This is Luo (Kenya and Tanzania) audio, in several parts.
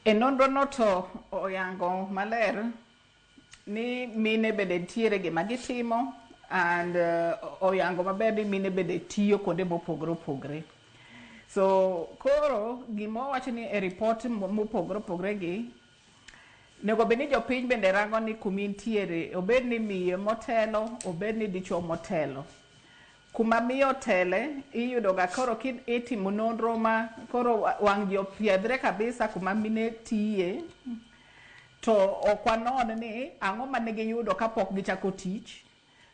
E nonro no to oyango maler ni mine bende nitiere gima gitimo and oyango maber ni mine bende tiyo kuonde mopogore opogore. So koro gima owacho ni e report mopogore opogore gi onego bed ni jopiny bende rango ni kumintiere obed ni miyo motelo obed ni dichuo motelo. Kuma miyo otele iyudo ga koro itimo nonro ma koro wang' ji opiedhre kabisa kuma mine tiye to ok wanon ni ang'o mane giyudo kapok gichako tich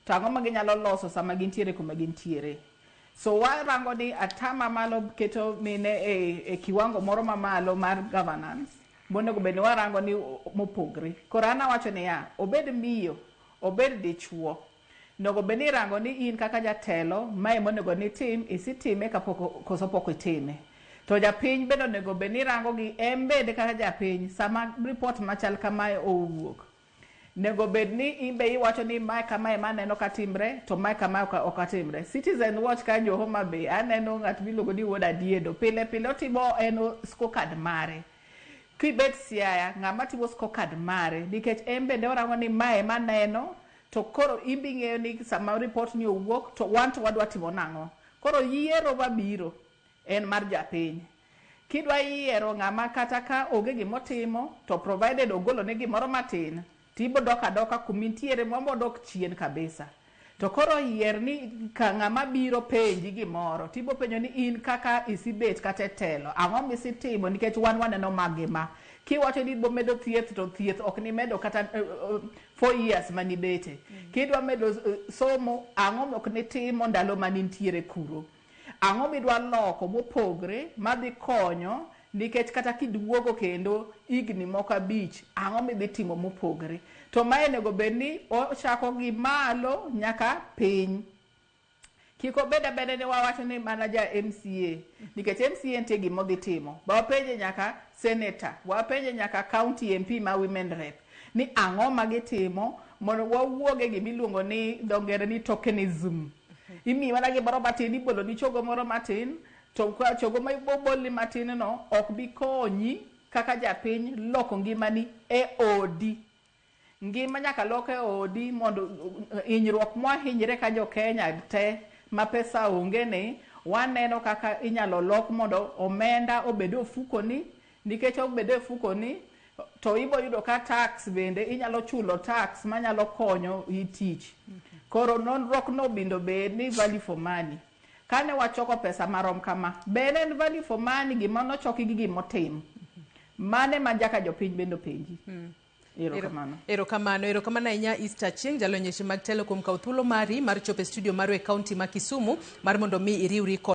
to ang'o ma ginyalo loso sama gintiere kuma gintiere. So warango ni ata mamalo keto mine e kiwango moro mamalo mar governance monego bed ni warango ni mopogre. Koro an awacho niya, obed miyo, obed dichuo, onego bed ni irango ni in kaka jatelo mae monego nitim, isitime kapok koso pok itime. To japiny bende onego bed ni irango gi en bende kaka japiny sama report machal kamae owuok. Nego bed ni in be iwacho ni mae kamae ema aneno ka timre to mae kamae ok atimre. Citizen Watch ka jo Homa Bay aneno ng'at miluongo ni Wuod Adiedo pile pile otimo en scorecard mare. Kibet Siaya ng'ama timo scorecard mare nikech en bende orango ni mae ema aneno to koro in be ing'eyo ni sama report ni owuok to wan to wadwa timo nang'o. Koro yiero mabiro en mar japiny. Kidwa yiero ng'ama kata ka onge gimotimo to provided ogolo ne gimoro matin tibo dok adoka kumintiere mobodok chien kabisa. To koro yier ni ka ng'ama biro penji gimoro tibo penjo ni in kaka isibet kata e telo ang'o misitimo nikech wan waneno magima. Kiwacho ni ibo medo thieth to thieth ok nimedo kata 4 years manibete. Kidwa medo somo ang'o mok nitimo ndalo manintiere kuro. Ang'o midwa loko mopogre madhi konyo nikech kata kiduogo kendo higni moko 5 ang'o midhi timo mopogre. To mae onego bed ni ochako gi malo nyaka piny. Kik obed abeda ni wawacho ni mana ja MCA nikech MCA nitie gima odhi timo. Ba wapenje nyaka senator, wapenje nyaka county MP ma women rep ni ang'o ma gitimo mondo wawuog e gima iluongo ni dho ngere ni tokenism. Imiyi mana gimoro matin, ibolo ni chogo moro matin to ka chogo ma ibobolni matin no ok bi konyi kaka japiny loko ngimani e odi. Ngima nyaka lok e odi mondo hinyruok mwahinyre ka jo Kenya te ma pesa onge ni waneno kaka inyalo lok mondo omenda obed e ofukoni nikech obed e ofukoni to ibo yudo ka tax bende inyalo chulo tax manyalo konyo i tich. Koro nonruok no bende obed ni value for money. Kane wachoko pesa marom kama, be en value for money gima nochoki gi gimotim? Mane ma nyaka jopiny bende openji. Erokamano. Erokamano, erokamano ahinya Easter Achieng', jalony e weche mag telo kuom kawo thuolo mari mar chopo e studio marwa e kaunti ma Kisumu mar mondo mi iriwri kod